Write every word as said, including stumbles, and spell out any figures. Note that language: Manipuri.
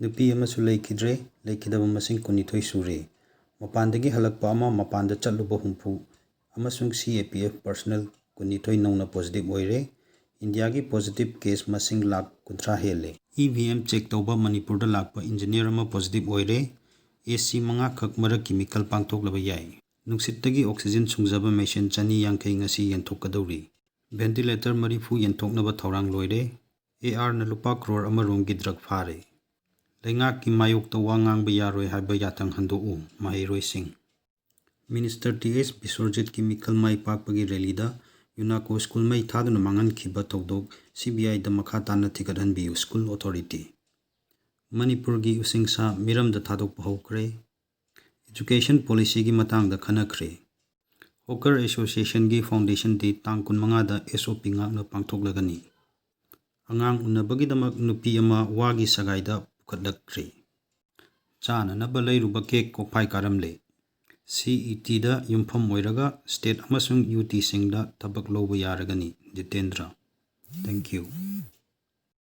ꯅꯨꯄꯤ ꯑꯃꯁꯨ ꯂꯩꯈꯤꯗ꯭ꯔꯦ꯫ ꯂꯩꯈꯤꯗꯕ ꯃꯁꯤꯡ ꯀꯨꯟꯅꯤꯊꯣꯏ ꯁꯨꯔꯦ꯫ ꯃꯄꯥꯟꯗꯒꯤ ꯍꯜꯂꯛꯄ ꯑꯃ, ꯃꯄꯥꯟꯗ ꯆꯠꯂꯨꯕ ꯍꯨꯝꯐꯨ, ꯑꯃꯁꯨꯡ C A P F personnel ꯀꯨꯟꯅꯤꯊꯣꯏ ꯅꯧꯅ positive ꯑꯣꯏꯔꯦ꯫ ꯏꯟꯗꯤꯌꯥꯒꯤ positive case ꯃꯁꯤꯡ ꯂꯥꯈ ꯀꯨꯟꯊ꯭ꯔꯥ ꯍꯦꯜꯂꯦ꯫ E V M check ꯇꯧꯕ ꯃꯅꯤꯄꯨꯔꯗ ꯂꯥꯛꯄ engineer ꯑꯃ positive ꯑꯣꯏꯔꯦ꯫ A C ꯃꯉꯥꯈꯛ ꯃꯔꯛꯀꯤ ꯃꯤꯈꯜ ꯄꯥꯡꯊꯣꯛꯂꯕ ꯌꯥꯏ꯫ ꯅꯨꯡꯁꯤꯠꯇꯒꯤ oxygen ꯁꯨꯡꯖꯕ machine ꯆꯅꯤ ꯌꯥꯡꯈꯩ ꯉꯁꯤ ꯌꯦꯟꯊꯣꯛꯀꯗꯧꯔꯤ꯫ Ventilator ꯃꯔꯤꯐꯨ ꯌꯦꯟꯊꯣꯛꯅꯕ ꯊꯧꯔꯥꯡ ꯂꯣꯏꯔꯦ꯫ A R ꯅ ꯂꯨꯄꯥ ꯀ꯭ꯔꯣꯔ ꯑꯃꯔꯣꯝꯒꯤ drug ꯐꯥꯔꯦ꯫ ꯂꯩꯉꯥꯛꯀꯤ ꯃꯥꯌꯣꯛꯇ ꯋꯥ ꯉꯥꯡꯕ ꯌꯥꯔꯣꯏ ꯍꯥꯏꯕ ꯌꯥꯊꯪ ꯍꯟꯗꯣꯛꯎ, ꯃꯍꯩꯔꯣꯏꯁꯤꯡ꯫ Minister T S ꯕꯤꯁ꯭ꯋꯔꯖꯤꯠꯀꯤ ꯃꯤꯈꯜ ꯃꯥꯏ ꯄꯥꯛꯄꯒꯤ rally ꯗ ꯌꯨꯅꯥꯀꯣ ꯁ꯭ꯀꯨꯜ ꯃꯩ ꯊꯥꯗꯨꯅ ꯃꯥꯡꯍꯟꯈꯤꯕ ꯊꯧꯗꯣꯛ C B I ꯗ ꯃꯈꯥ ꯇꯥꯅ ꯊꯤꯒꯠꯍꯟꯕꯤꯌꯨ, school authority꯫ ꯃꯅꯤꯄꯨꯔꯒꯤ ꯎꯆꯤꯡꯁꯥ ꯃꯤꯔꯝꯗ ꯊꯥꯗꯣꯛꯄ ꯍꯧꯈ꯭ꯔꯦ꯫ Education policy ꯒꯤ ꯃꯇꯥꯡꯗ ꯈꯟꯅꯈ꯭ꯔꯦ꯫ Hawker Association ꯒꯤ foundation day ꯇꯥꯡ ꯀꯨꯟꯃꯉꯥꯗ S O P ꯉꯥꯛꯅ ꯄꯥꯡꯊꯣꯛꯂꯒꯅꯤ꯫ ꯑꯉꯥꯡ ꯎꯅꯕꯒꯤꯗꯃꯛ ꯅꯨꯄꯤ ꯑꯃ ꯋꯥꯒꯤ ꯁꯒꯥꯏꯗ ꯄꯨꯈꯠꯂꯛꯈ꯭ꯔꯦ꯫ ꯆꯥꯅꯅꯕ ꯂꯩꯔꯨꯕ cake ꯀꯣꯛꯐꯥꯏ ꯀꯥꯔꯝꯂꯦ꯫ C E T ꯗ ꯌꯨꯝꯐꯝ ꯑꯣꯏꯔꯒ state ꯑꯃꯁꯨꯡ U T ꯁꯤꯡꯗ ꯊꯕꯛ ꯂꯧꯕ ꯌꯥꯔꯒꯅꯤ, ꯖꯤꯇꯦꯟꯗ꯭ꯔ꯫ Thank you꯫